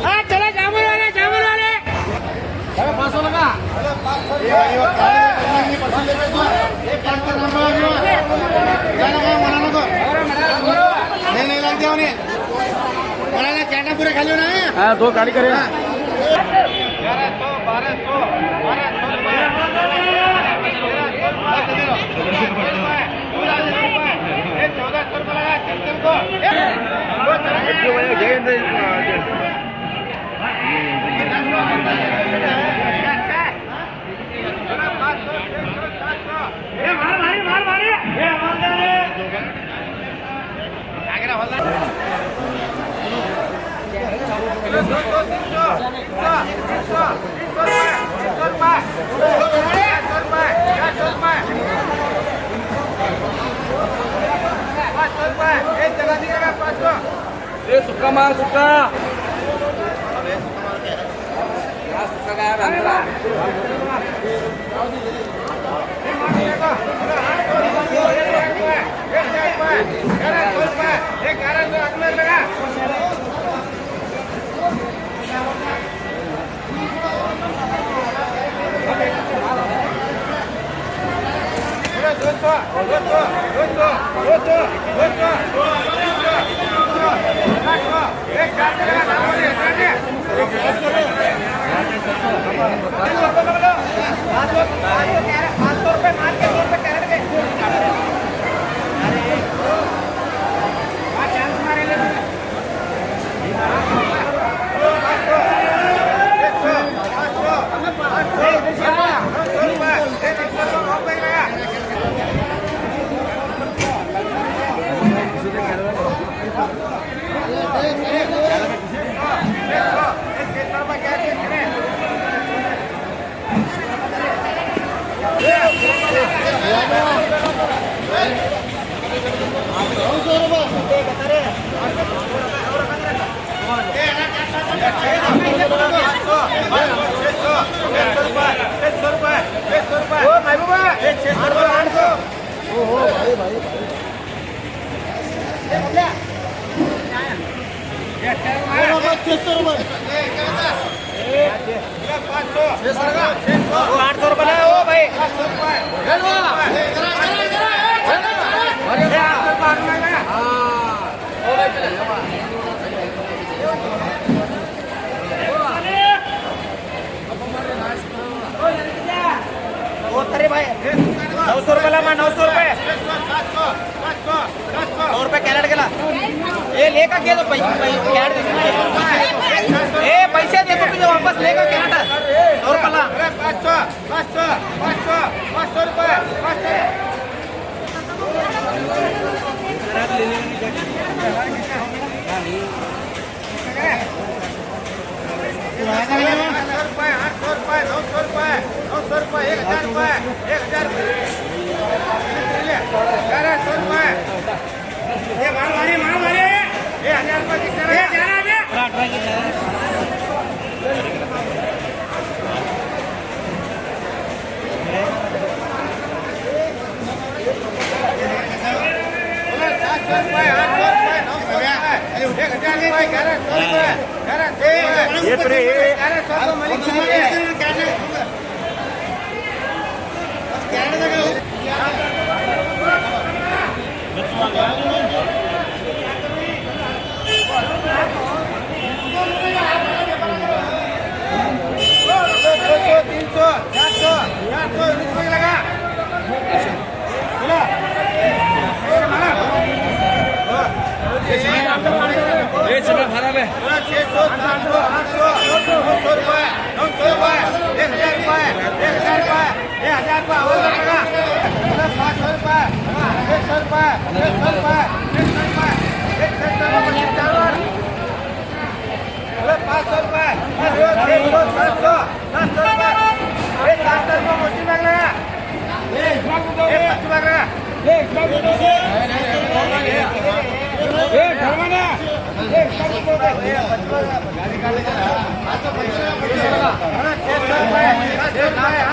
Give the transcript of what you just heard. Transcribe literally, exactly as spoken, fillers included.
ہاں، چلو، جامن والے، جامن والے۔ نہیں، نہیں، لگ جاؤ نہیں۔ مولانا، کیا نام پورے خالی ہونا ہے؟ ہاں، دو گاڑی کرے۔ ہاں۔ اے، سکا مال، سکا۔ آٹھ سو روپے لا، او بھائی۔ ارے بھائی، نو سو روپے لا، ماں، نو سو روپے۔ سو روپے کیرٹ کے لا۔ یہ لے کر کے تو پیسے، پیسے، کیرٹ دے۔ اے، پیسے دے تو تجھے واپس لے کر کیرٹ۔ سو روپے لا۔ پانچ سو، پانچ سو، پانچ سو، پانچ سو روپے، پانچ سو۔ آٹھ سو روپے، آٹھ سو روپے، نو سو روپے، نو سو روپے، ایک ہزار روپے، ایک ہزار روپے۔ گیارہ سو روپے۔ یہ مال بھاری، مال بھاری۔ یہ ہزار روپے کتنا رہا؟ یہ گیارہ ہزار۔ یہ پرے۔ تین سو، چار سو، چار سو، انیس روپے لگا۔ چھ سو، سات سو، آٹھ سو، نو سو روپے، نو سو روپے، ایک ہزار روپے، ایک ہزار روپے، ایک ہزار روپے، اور لگا۔ پانچ سو روپے، چھ سو روپے، چھ سو روپے، چھ سو روپے، ایک سو روپے، پچیس ڈالر۔ پانچ سو روپے، چھ سو، سات سو، سات سو روپے، اے، سات سو روپے موسم لگ رہا ہے۔ اے، پچیس لگ رہا ہے۔ اے، چھ سو روپے، سات سو روپے،